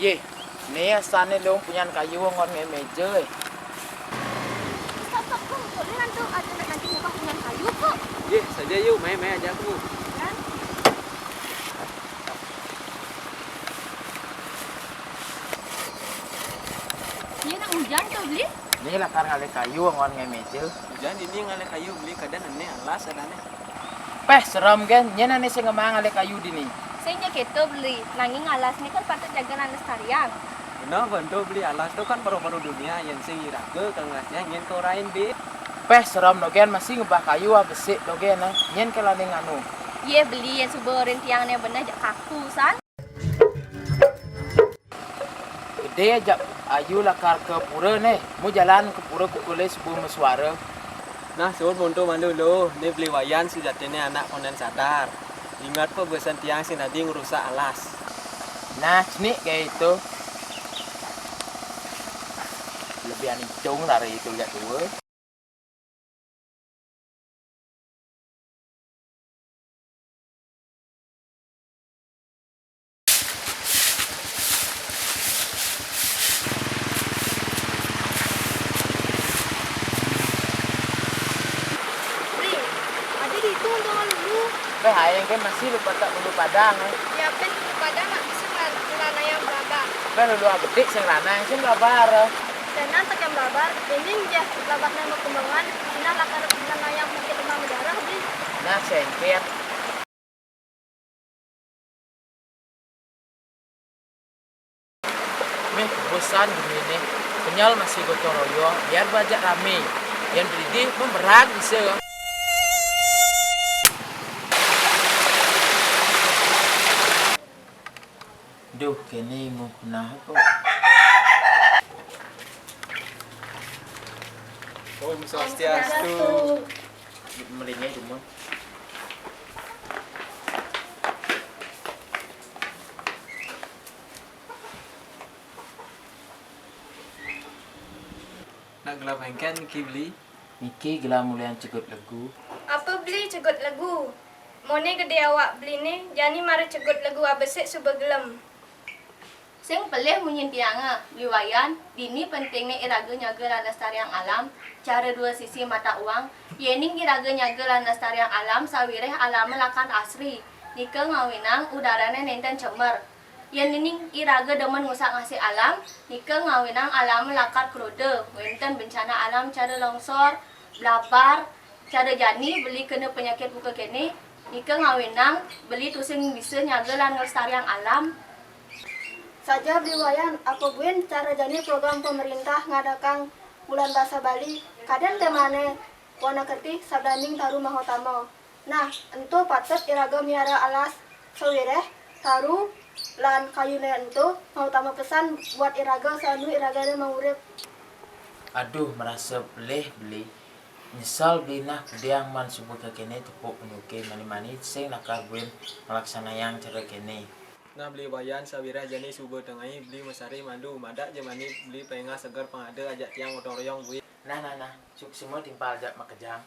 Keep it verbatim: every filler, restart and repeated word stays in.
Yé, né asané luang punyan kayu anggon ngaé méja, é. Stop, stop, kok. Kok dia nanti ada nak nanti ngubah punyan kayu, kok. Yé, saja yuk, main-main aja aku. Kan? Iya, nak hujan tuh, Beli. Né lakar ngalih kayu anggon ngaé méja. Hujan ini ngalih kayu, Beli, kadén ené alas adané. Péh, serem gén, nyén ané sing ngemaang ngalih kayu dini. Sing ja kéto, Beli, nanging alasné kan patut jaga lan lestariang. Bener, bantu, Beli, alas to kan paru-paru dunia, yén sing iraga kal ngasihang nyén ka orahin, Beli. Péh, serem dogén, masih ngebah kayu ah besik dogén, ah. Nyén kal ané nganu. Yé, Beli, yén suba orahin tiang né beneh jak kaku, san. Gedé ajak ayu lakar ka pura né. Mu jalan ka pura kukulé suba masuara. Nah, suud monto mandu lu. Né Beli Wayan sujatiné anak kondén sadar. Ingat pa besan tiang sing dadi ngrusak alas. Nah, cenik gaya itu. Lebih anicung dari itu lihat dua. Beli, ada ditu untung lulu. Péh, aing ké masih lupa tak bulu padang, eh. Ya, péh, bulu padang nak bisa ngelan-, ngelanayang belabar. Péh, lulu abedik sing lanang sing belabar, eh. Jangan tekan belabar, ini jah belabar nama kembangan, Cina lakar ngelanayang penyakit demam berdarah, Beli. Nah, sengkir. Méh, bosan dunia né. Kenyal masih gotong royong, biar bajak ramé. Yén bridih, memerag bisa. Duh, kéné muh nah kok. Om Swastiastu. Melingnya cuma. Nak gelah bengkén niki, Beli? Niki gelah mulian cegut legu. Apa Beli cegut legu? Moné gedé awak Beliné, jani mara cegut legu abesik suba gelem. Sing pelih munyin tiangé, Beli Wayan, dini pentingné iraga nyaga lan lestariang alam, cara dua sisi mata uang. Yéning iraga nyaga lan lestariang alam, sawiréh alamé lakar asri. Nika ngawinang udarané nénten cemer. Yén yéning iraga demen ngusak-ngasik alam, nika ngawinang alamé lakar kroda, wénten bencana alam cara longsor, blabar, cara jani Beli kena penyakit buka kéné, nika ngawinang Beli tusing bisa nyaga lan ngelestariang alam. Saja Beli Wayan, apa buin cara jani program pemerintah ngadakang Bulan Basa Bali, kadén témané Wana Kertih sabdaning Taru Mahotama. Nah, ento patut iraga miara alas sawiréh taru lan kayuné ento mautama pesan buat iraga saanu iraga mangurip. Aduh, merasa pelih, Beli. Nyesel Beli nah pediang man suba ka kéné tepuk penduké mani-mani sing lakar buin nglaksanayang cara kéné. Nah, Beli Wayan, sawiréh jani suba tengai Beli masari mandu, madak ja mani Beli pengeh seger pangada ajak tiang gotong royong buin. Nah, nah, nah, suksma timpal jak makejang.